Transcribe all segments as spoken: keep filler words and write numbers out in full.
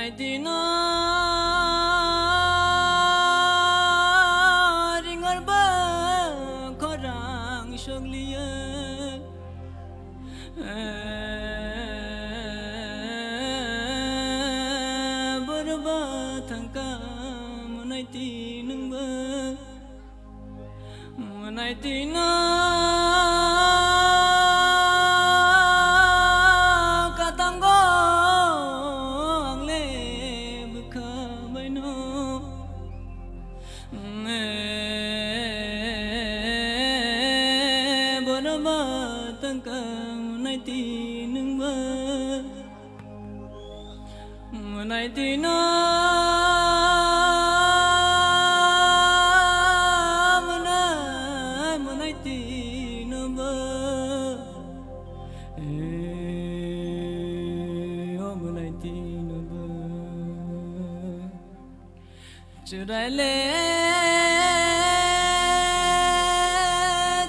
Dino ringor ba khorang sogliye. Borba thangka munaiti nungba. Munaiti no katango angle bukha baino. Borba thangka munaiti nungba. Munaiti no, munai, munaiti no ba. Eh, o munaiti no ba. Chwraile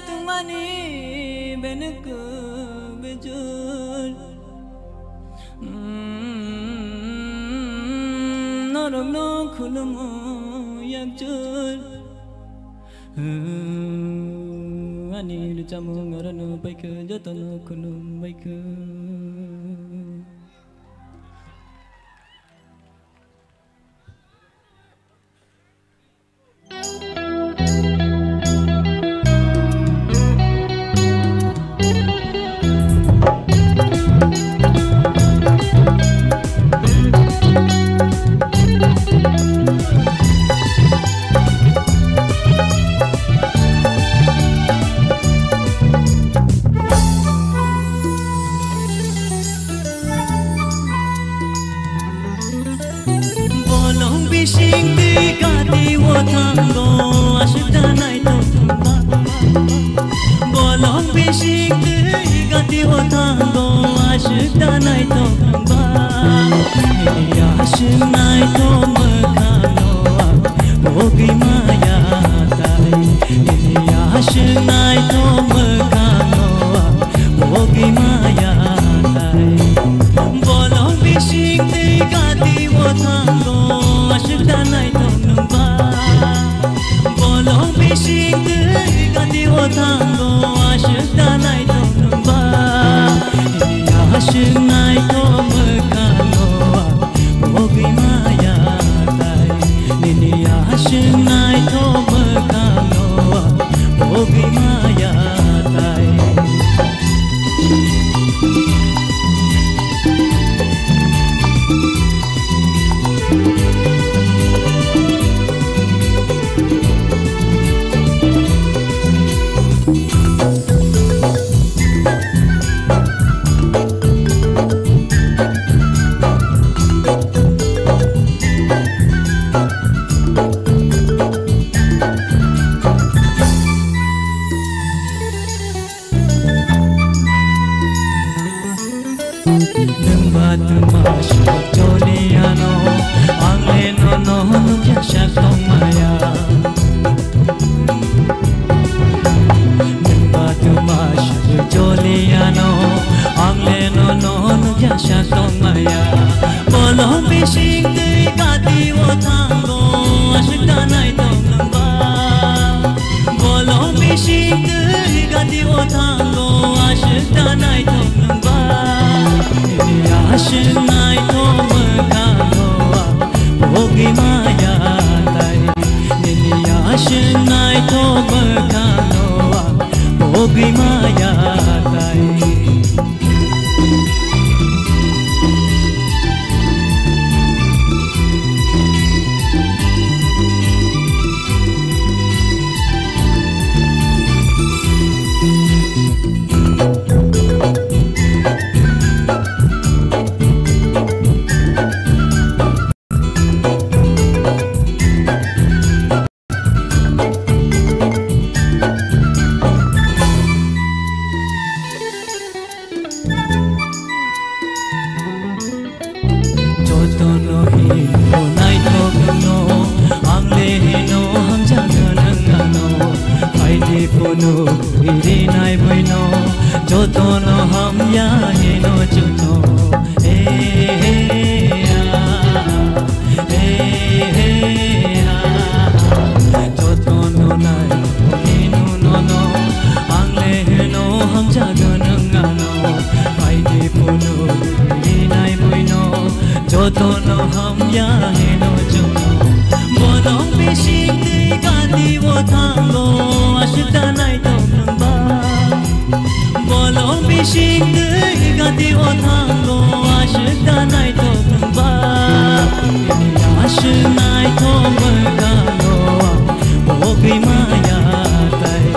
tungmani benuk bejor. Mm, norokno khulumo yakjor. Mm, ani rwchapmung norokno baikha, jotono khulum baikha. Bolong bising twi gati o thango aswk da naithok ba. Bolong bising twi gati o thango aswk da naithok ba. Nini aswk naithok mwkhangno bogwi maya tai. Nini aswk naithok mwkhangno bogwi maya tai. Bolong bising twi gati o thango aswk da naithok nungba. Bolong bising twi gati o thango aswk da naithok nungba. Nini aswk naithok mwkhangno bogwi maya tai. Nini aswk naithok mwkhangno bogwi maya tai. Nwng ba twma swk choliya no, ang le nono nukya sak tongmaya. Nwng ba twma swk choliya no, ang le nono nukya sak tongmaya. Bolong bising twi gati o thango aswk da naithok nungba. Bolong bising twi gati o thango aswk da naithok nungba. Nini aswk naithok mwkhangno bogwi maya tai. Nini aswk naithok mwkhangno bogwi maya tai. Jotono hino naithokno, ang le hino hamjakna nangano. Phaidi phunuk rinai buino, jotono hamya hino chukno. Eh, eh, ah. Tono hamya heno chwngno. Bolong bising twi gati o thango, aswk da naithok nwng ba. Bolong bising twi gati o thango, aswk da naithok nwng ba. Nini aswk naithok mwkhango ang pogwi maya tai.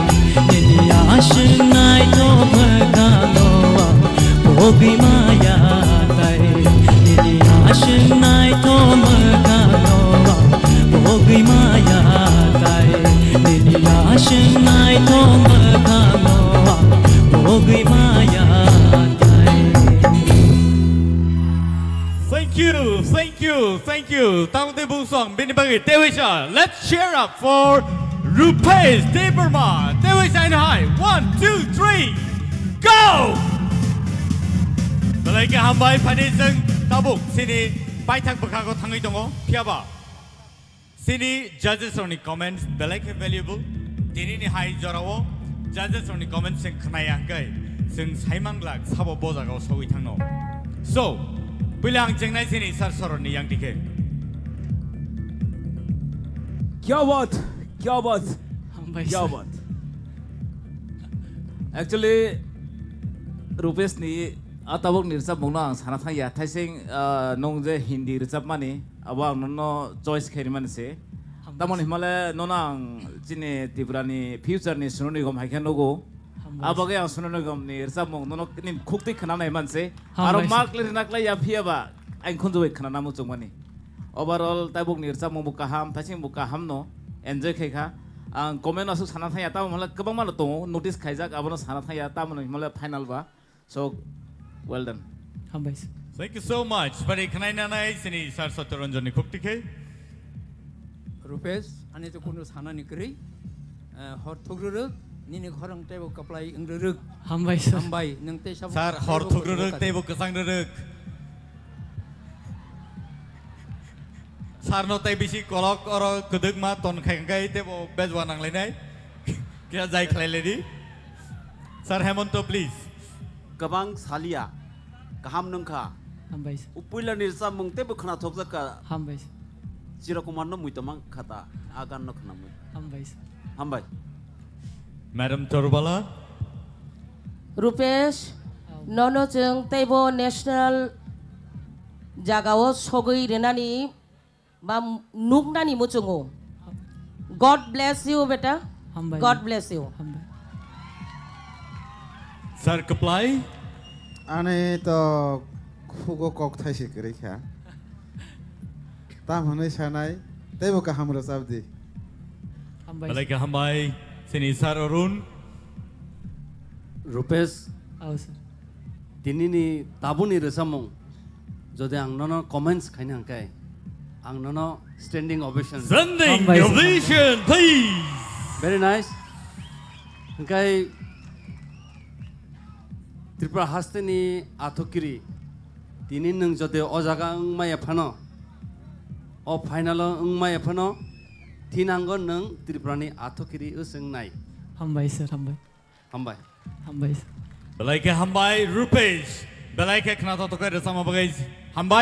Nini aswk naithok mwkhango ang pogwi maya tai. Nini aswk naithok mwkhango ang pogwi maya tai. Nini aswk naithok mwkhango ang pogwi maya tai. Thank you, thank you, thank you. Tangdi bungsong bini bagwi tewisa. Let's cheer up for Rupesh Debbarma. Tewisa and high. One, two, three, go! Belai khe hambai phani chwng tabuk chini paithak bwkhago thangwi tongo. Phiyaba chini judges rokni comments belai khe valuable. Tinini hai jorao judges rokni comments chwng khnaya hwnkhe chwng saimang glak sabo bo jagao sogwi thangno. So, puila ang chengnai chini sir soroni yang tikhe. Kya baat, kya baat, Hambai kya sir. Baat. Actually, Rupesh ni a tabuk ni rwchapmung no ang sana thang ya. Thaising, ah, nung je Hindi rwchapmani, abo ang nono choice khairi mani se. Hambai. Tamoni himale nono ang chini Tripura ni future ni Sonu Nigam hai khe nugo. Hambai. Abo khe ang Sonu Nigam ni rwchapmung nono ni khuk twi khna nai man se. Hambai. Aro sir. Mark le rwna klai ya phiya ba ang khunju bai khna namu chungmani. Overall tabuk ni rwchapmung bo kaham, thaising bo kaham no enjoy khai kha. Ang comment aswk sana thang ya, tamo himale kwbangma no tongo, notice khaijak, abono sana thang ya, tamoni himale final ba. So, well done. Hambai sir. Thank you so much. Bari khwnai nanai chini sir Satya Ranjan ni khuk tikhe. Rupesh, ani to kunu sana ni kwrwi. Eh, hor thukrwrwk, nini khorang teibo kwplai wngrwrwk. Hambai sir. Hambai, nwng tei sabo sir, hor thukrwrwk teibo kwchang rwrwk. Sir no tei bisi kolok oro kwdwkma ton khai khai teibo bejwa nanglainai. Kisa jai khlai lai di. Sir Hemonto, please. Kwbang salia, kaham nungkha. Hambai sir. O puila ni rwchapmung teibo khwnathokjak kha. Hambai sir. Chirokumar no muitomang khata, a gan no khwnamwi. Hambai sir. Hambai. Madam Torbala. Rupesh, nono chwng teibo national jagao sogwi rwnani ba nuknani muchungo. God bless you, beta. Hambai. God bless you. Hambai. Sir Kwplai. Ani to khugo kok thai se kwrwi kha. Tam hwnwi sanai, teibo kaham rwchap di. Hambai. Belai khe hambai, chini Sir Arun. Rupesh. Ao, sir. Tinini tabukni rwchapmung, jodi ang nono comments khaina hwnkhe, ang nono standing ovation. Standing Hambai, sir. Ovation, please. Very nice. Hwnkhe Tripura hasteni athukiri, tini nwng jodi o jaga wngmaya phano, o final o wngmaya phano, thinango nwng Tripurani athukiri wswngnai. Hambai, sir, hambai. Hambai. Hambai, sir. Belai khe hambai, Rupesh. Belai khe khwnathok khe rwchapma bagwi hambai.